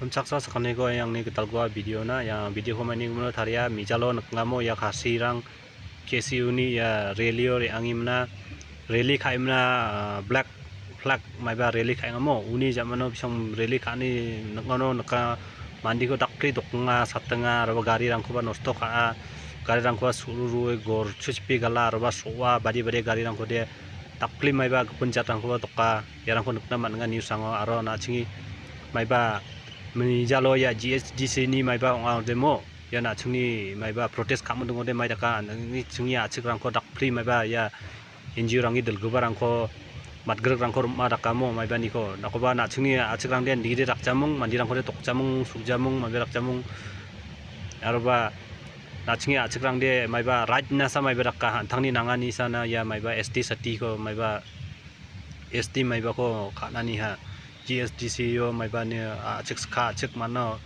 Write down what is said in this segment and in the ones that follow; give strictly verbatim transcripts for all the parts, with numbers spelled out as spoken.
Unchaksa sakaniko, ia angni gitalgipa video-na, ia video-ko maini gimin taria, mijalo nikngamo ia Khasirang K S U-ni ia rally-o re·angimna, rally ka·imna, ah, black flag maiba rally ka·engamo, uni jamano bisong rally ka·ani ning·ono nika, mandiko dakpli dokenga, satenga, araba garirangkoba nosto ka·a, garirangkoba su·rurue gorchuchipe gala, araba so·a, bade bade garirangkode dakpli maiba gipin jatrangkoba doka, iarangko nikna man·enga news-rango, aro na·chingni maiba mijalo ia G H D C-ni maiba ong·a ong·odemo, ia na·chingni maiba protest ka·mo dingode mai daka, nangni chingni a·chikrangko dakpli maiba ia N G O-rangni dilgiparangko, matgrikrangko rim·a dakamo maibaniko. Nakoba na·chingni a·chikrangde nigide dakjamung, mandirangkode tokjamung, sujamung, maiba dakjamung. Aroba na·chingni a·chikrangde maiba right nasa maiba daka, an·tangni nanganisana ia maiba S T satiko maiba S T maibako ka·naniha. G H D C-o maibani a·chik ska a·chik man·o,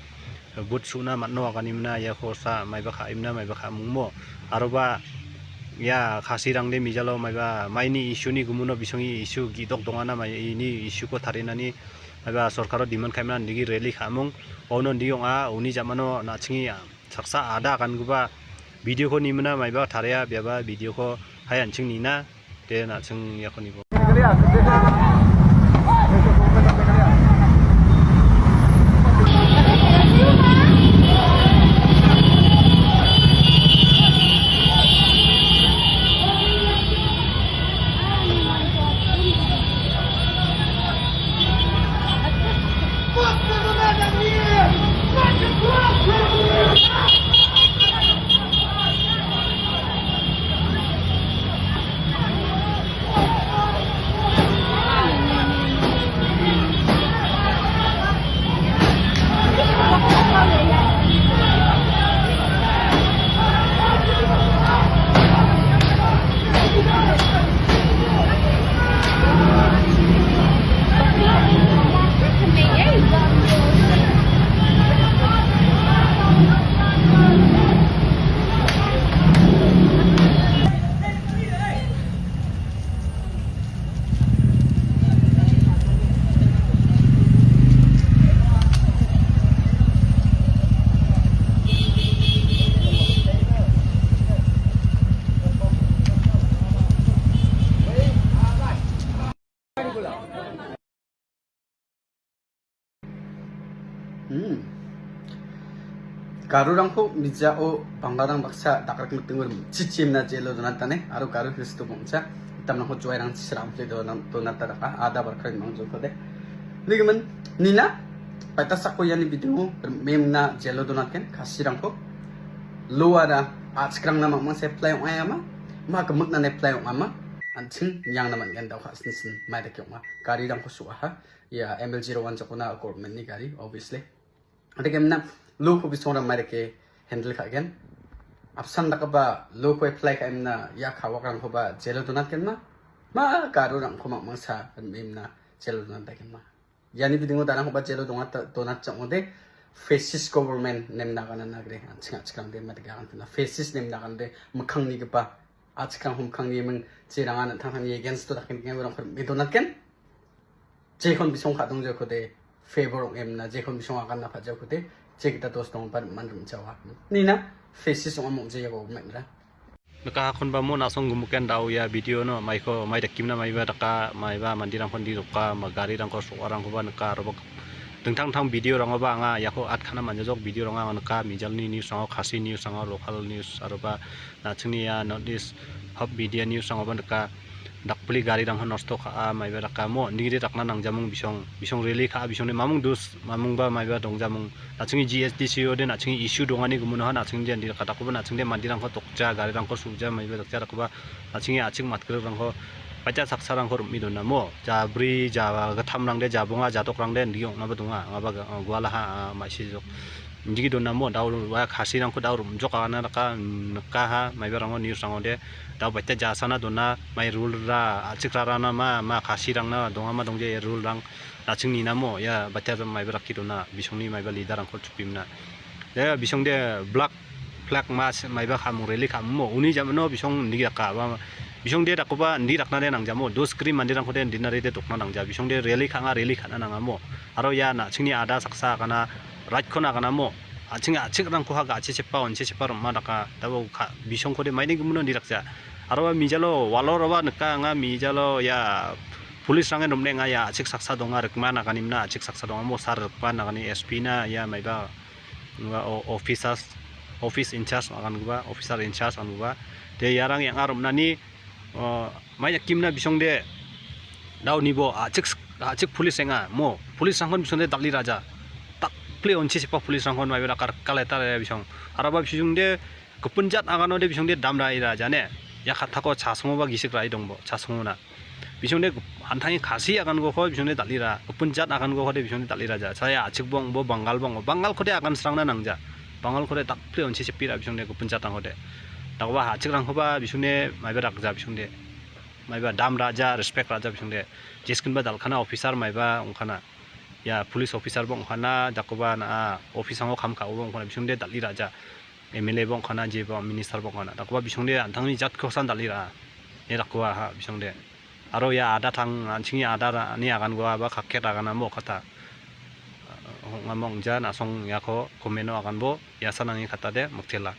but su·na man·o aganimna iako sa maiba ka·imna maiba ka·mungmo. Aroba ia Khasirangde mijalo maiba maini issue-ni gumuno bisongi issue gi·dok dongana mai ini issue-ko tarinani maiba sorkaro demand ka·imna nigi rally ka·mung. Uno nigi ong·a uni jamano na·chingni saksa ada agangipa video-ko nimina maiba taria biaba video-ko hai an·ching nina. De na·ching iako nibo. Hmm. Garurangko mijao banglarang baksa dakrikmitingo rimchichimna jelo donatane, aro Garu Kristo bongcha, itamrangko juairangchi srample dona-, donata daka, ada barkari mangjokode. Nigimin, nina, baitasako iani bidingo rim-, memna jelo donatgen, Khasirangko. Loara, a·chikrangna mamang se play ong·a ama, ma gimikna ne play ong·ama, an·ching niangna man·gen dao ka·sinsin, maidake ong·a. Garirangko su·aha. Ia M L zero one jokona government-ni gari, obviously. Adikemna, lo-ko bisongra mairake handle ka·gen. Apsan dakgipa lo-ko apply ka·emna, ia kawakrangkoba jelo donatgenma. Ma garurangko mangmangsa rim·emna jelo donatgenma. Iani bidingo darangkoba jelo donat-, donatjang·ode, fascist government nemna gana nagre, an·ching a·chikrangde madega antina. Fascist nemna gande, mikkangnigipa, a·chikrang homkangni ming, jeranga an·tangtangni against-o dakengkenga urangko rim·e donatgen. Jekon bisong ka·dongjaokode favor ong·emna, jekon bisong aganna pa·jaokode, jekita dos dongba man rim·jawa. Nina, faces ong·a mong·jea government-ra. Nika hakonba mo nasong gumuken dao ia video-no, maiko, mai dakimna maiba daka, maiba mandirangkon di doka, ma garirangko so·arangkoba nika, aro bak-, dingtang dingtang video-rangoba anga iako add ka·na man·jajok, video-rango anga nika, mijalni news-rango, Khasi news-rango, local news, aroba na·chingni ia North East Hub Media News-rangoba nika, dakpili garirangko nosto ka·a, maiba daka mo, nigri dakna nangjamung bisong, bisong rally ka·a, bisongni mamung dus, mamungba maiba dongjamung. Na·chingni G H D C-ode na·chingni issue dongani gumunoha na·chingde andi dakatakoba na·chingde mandirangko tokja, garirangko su·ja, maiba dakja dakoba na·chingni a·chik matgrikrangko, baita saksarangko rim·e dona mo. Jabri, ja-, gittamrangde, jabonga, jadokrangde indi ong·naba donga. Angaba ga-, gualaha, a, ma·sijok. Indigi dona mo, dao ua Khasirangko dao rim·jok agana daka, mm, nikaha, maibarango news-rangode, dao baita jasana dona, mai rule-ra, a·chikrarana ma, ma Khasirangna donga ma dongja ia rule-rang, na·ching nina mo, ia baita maiba raki dona, bisongni maiba leader-rangko chupimna. Ia bisongde black flag ma se-, maiba kamung rally kam mo, uni jamano bisong indigi daka, ba, Bisongde dakgipa indi daknade nangjamo, dos gri manderangkode indinaride dokna nangja. Bisongde rally ka·anga, rally ka·na nangamo. Aro ia na·chingni ada saksa agana, right-kon aganamo. A·ching a·chikrangko ha ga·achichipa, onchichipa rim·a daka. Dabo ka-, bisongkode maini gimino indi dakja. Aro ua mijalo, walo roba nika anga mijalo ia police-rangen rim·nenga ia a·chik saksa donga rikma naganimna a·chik saksa dongamo sar rikma nagani S P na ia maiba ua o-, officers, office in charge agangipa, officer in charge agangipa. Te iarang eng·a rim·nani, o, mai jakimna bisongde dao nibo a·chik, a·chik police eng·a mo. Police-rangkon bisongde dal·e raja. Dakple onchichipa police-rangkon maiba dakar kaleta bisong. Araba bisongde gipin jat aganode bisongde dam ra·e raja ne. Ia kattako chasongoba gisik ra·e dongbo, chasongona. Bisongde gip-, an·tangni kasi agangoko bisongde dal·e ra. Gipin jat agangokode bisongde dal·e raja. Saya a·chikbong bo, Bangalbong bo. Bangalkode agan srangna nangja. Bangalkode dakple onchichipi ra bisongde gipin jatrangkode. Dakgipa a·chikrangkoba bisongde maiba dakja bisongde. Maiba dam ra·ja, respect ra·ja bisongde. Jeskinba dal·kana officer maiba ong·kana. Ia police officer bo ong·kana, dakgipa na·a office-ango kam ka·oba ong·kana bisongde dal·e ra·ja. M L A bo ong·kana, jeba minister bo ong·kana. Dakgipa bisongde an·tangni jatkosan dal·e ra·a. Ia dakgipa ha bisongde. Aro ia ada tang, an·chingni ada ra-, ani agangoaba kaket aganamo kata. Ong·amo ong·ja, na·song iako comment-o aganbo, iasan angni katade, miktela.